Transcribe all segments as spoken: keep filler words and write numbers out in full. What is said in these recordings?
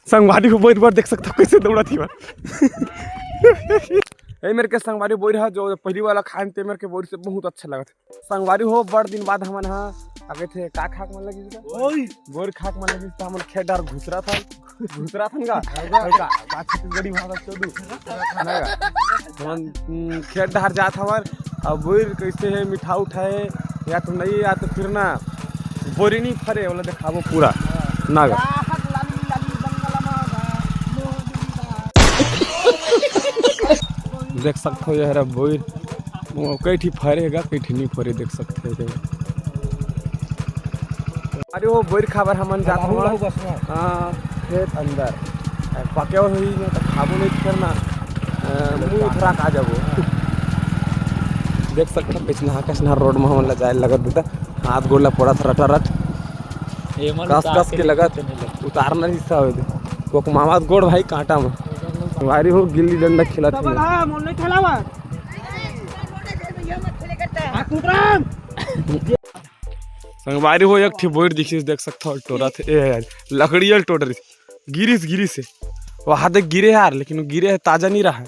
संगवारी हो, बोइर बर देख सकथव कइसे दौड़त हे। ए मेर के संगवारी बोइर ह, जो पहिली वाला खान ते मेर के बोइर से बहुत अच्छा लगत हे। संगवारी हो, बड़ दिन बाद हमन ह आगे थे का खाक मन लगिस का? ओई। बोइर खाक मन लगिस त हमन खेत डहर घुसरा था, घुसरा थन का? का, का छत्तीसगढ़ी भाषा चोदू। नहीं का? हमन, हम्म, खेत डहर जात हवन। अब बोइर कइसे हे, मीठा उठा हे या तो नहीं, या तो फिर ना बोरी नहीं फरे, ओला देखाबो पूरा। ना का? देख सकथव, ये हरा बोइर, वो कई ठी फरे हे गा, कई ठी नहीं फरे, देख सकथव ये। अरे वो बोइर खाबर हमन जात हवन। हाँ, खेत अंदर। अ, पके होही नहीं तो खाबो नहीं, फिर ना, अ, मुंह उथरा का जाबो। देख सकथव, कइसना कइसना रोड में हमन ला जाए लगत देता, हाथ गोड़ ला पड़त रटा रट। कस कस के लगत, उतारना हिस्सा होय दे। कोक मामा गोड़ भाई कांटा में। संगवारी हो, गिल्ली डंडा खेलत हे। संगवारी हो, एक ठी बोइर दिखिस, देख सकथव, टोरत हे, ए, लकड़िया ल टोरत हे। गिरिस, गिरिस हे। वहाँ तक गिरे यार, लेकिन वो गिरे हे, ताजा नहीं रहा है।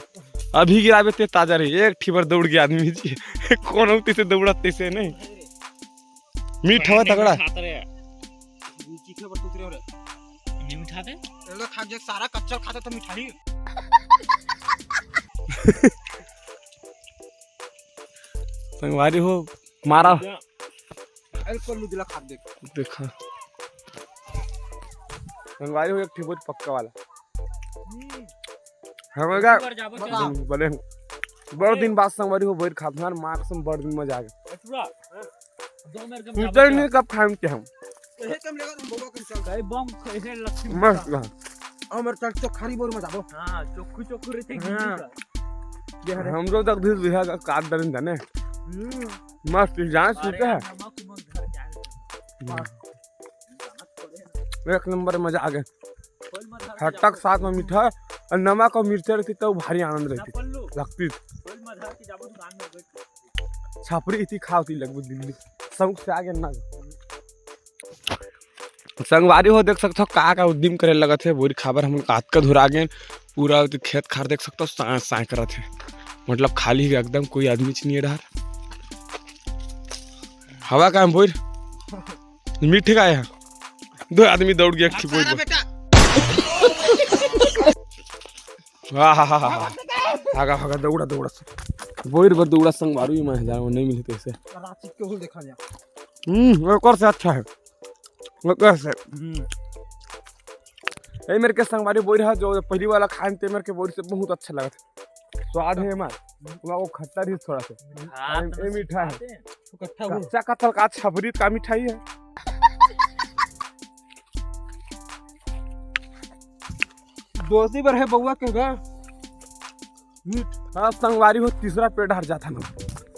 अभी गिराबे ते ताजा रही। एक ठी बर दौड़ गया आदमी जी। कौन होती से दौड़त तैसे नहीं। मीठ हवा तगड़ा। खात रे। चीखे बर तुतरे हो रे। नहीं मिठाते? एला खा जे सारा कच्चा खाते तो मिठाई। संगवारी हो, मारा। अरे कोल्लू दिला खा देख। देखा। संगवारी हो, एक ठी बोइर पक्का वाला। हम्म। हमें का? एक बार जाबो चल। बड़े बड़ दिन बाद संगवारी हो बोइर खात हन, माँ कसम बड़ दिन मजा आ गया। पूरा, हाँ। दो मेर के हम उतर जाबो नहीं चल। कब खाएं के हम। यही कम लेगा तुम बउआ के चल। कई बम, कई लक्ष्मी मस्त बा। अमर चल चोखारी बोर में जाबो। हाँ, चोखू चोखू रहते हाँ। गिल्ली का। ये हरे। हम लोग तक भी बिहार का काट डरें जाने। हम्म। मस्त जान अरे सीखा है। यार, नमक उमक घर के आगे। हम्म। एक नंबर मजा आ गया। कोई मत घर के खट्टा के जाओ। साथ में मीठा और नमक और मिर्चा रहती तब भारी आनंद रहती। पल्लू। लगती। कोई मत घर के जाबो दुकान में बैठ। छापरी इतनी खाओ थी लगभग दिल्ली। शौक से आगे ना। संगवारी हो देख सकथव का का उद्यम करे लगत हे। बोरी खाबर हमन कातका धुरा गेन। पूरा ओती खेत खार देख सकथव साँय साँय करत हे। मतलब खाली हे एकदम, कोई आदमी च नहीं हे डहर। हवा का बोइर? मीठे का हे? दो आदमी दौड़ गया एक ठी बोइर बर। बेटा। वाह, हा, हा, हा, हा। भागा, भागा, दौड़ा, दौड़ा। बोइर बर दौड़ा संगवारी में जाओ, नहीं मिलते से। रांची के हुल देखा जा। हम्म, ओकर से अच्छा है। ओकर से। हम्म। ए मेर के संगवारी बोइर हा, जो पहिली वाला खान ते मेर के बोइर से बहुत अच्छा लगत हे। स्वाद है एमा। पूरा वो खट्टा रही थोड़ा सा। हाँ, ए, ए मीठा है। इकट्ठा हो। कच्चा कटहल का छपरी का मिठाई है। दोस्ती बर है बउआ के गा। मीठ। हाँ, संगवारी हो, तीसरा पेड़ हर जाता ना।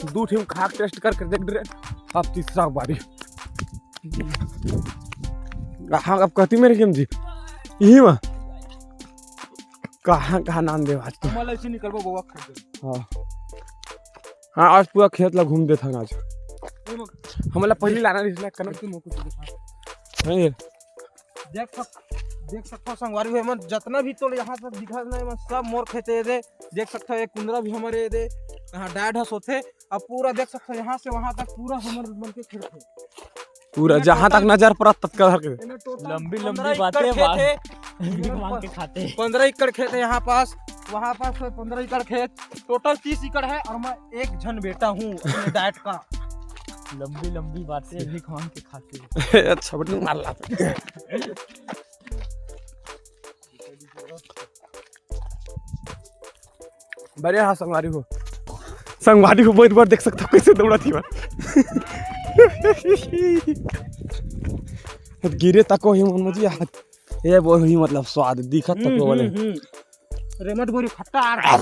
दू ठिम खा के टेस्ट करके देख रहे। अब तीसरा बारी। हाँ, अब कहती मेरे गेम जी। यही मा। कहाँ, कहाँ नाम देव आज तो? हमला ऐसे निकलबो बउआ खरीदे। हाँ। हाँ, आज पूरा खेत ला घूम देथन आज। ए मग। हमला पहली लाना रिहिस ना कनक। ऐसे मोको तो दिखा। नहीं। देख सक-, देख सकथव संगवारी हो, एमन जतना भी तोल यहाँ तक दिखत ना, एमन सब मोर खेत ए दे। देख सकथव, एक कुंदरा भी हमर ए दे, यहाँ डाय ढस होथे। अब पूरा देख सकथव, यहाँ से वहाँ तक पूरा हमर मन के खेत हे। पूरा एमे जहाँ तक टोटल नजर पड़त, ततका धर के। एमे टोटल लंबी लंबी पंद्रह एकड़ बातें खेत बा। हे। भीख मांग के खाते। पंद्रह एकड़ खेत हे यहाँ पास, वहाँ पास पंद्रह एकड़ खेत, टोटल तीस एकड़ हे और मैं एक झन बेटा हूँ अपने डाइट का। लंबी लंबी बातें भीख मांग के खाते। अच्छा, बटन मार ला। बढ़िया हा संगवारी हो। संगवारी हो, बोइर बर देख सकथव कइसे दौड़त हे। गिरे तको ही मन मजी हाथ। ये वो ही मतलब स्वाद दिखत तको हम्म, बोले। हम्म, हम्म। रेमट बोरी खट्टा आ रहा है।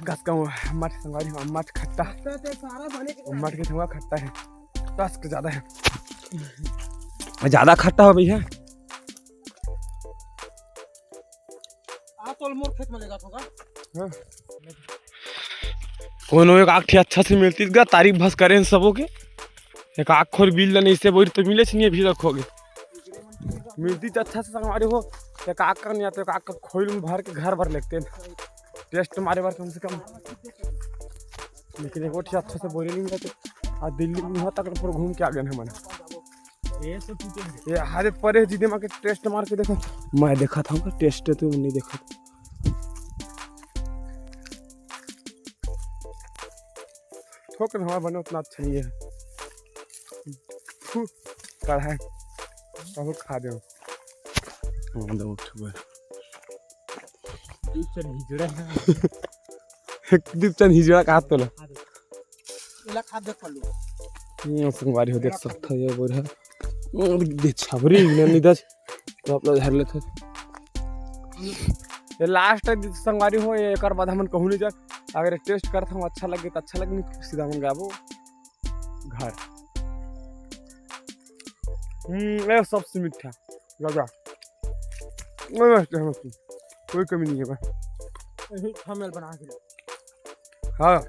गस का अम्मट संगवारी हो, अम्मट खट्टा। खट्टा ते सारा बने के अम्मट के थोड़ा खट्टा है। टस के ज्यादा है। ज्यादा खट्टा हो भैया। आ तोल मोर खेत में लेगा होगा। हाँ। कोनो एक आख ठे अच्छा से मिलती गा, तारीफ भस करें सबो के। एक आख खोर बिल नहीं से बोइर तो मिले नहीं अभी तक हो गए। मिलती तो अच्छा से संगवारी हो, तो काका नहीं आते, काका खोइल में भर के घर भर लेते हैं। टेस्ट मारे बार कम से कम। लेकिन एक अच्छा से बोरी नहीं मिलते। आ दिल्ली में वहाँ तक पूरा घूम के आ गए हैं मन। ये हरे परे जी दिमाग के टेस्ट मार के देखो। मैं देखा था टेस्ट, तो नहीं देखा। थोक हमारा बने उतना अच्छा नहीं है। फू, कढ़ाई। बहुत खा दे। दीप चंद हिजड़ा कहा तो ला। इला खा देख पल्लू। संगवारी हो देख सकता है ये बोर है। दे छबरी ने निदस। तो आप लोग धर लेते। ये लास्ट संगवारी हो, ये एकर बाद हमन कहूँ नहीं जा। अगर टेस्ट करत हम अच्छा लगे तो अच्छा लगे, नहीं तो सीधा मन गाबो घर। हम्म, ये सबसे मीठा लगा। कोई कमी नहीं है भाई। थंबनेल बना के। हाँ।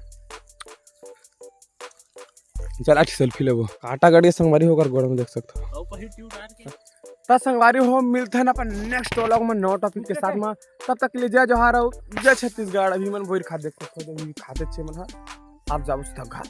चल, अच्छी सेल्फी लेबो। कांटा गड़ के संगवारी हो ओकर गोड़ में देख सकत हो। त संगवारी हो, मिलते हैं अपन नेक्स्ट व्लॉग में नवा टॉपिक के साथ में। तब तक के लिए जय जोहार और जय छत्तीसगढ़। अभी मन बोर खा देख सकत हो, अभी खाते छे मन ह। आप जाओ सीधा घर।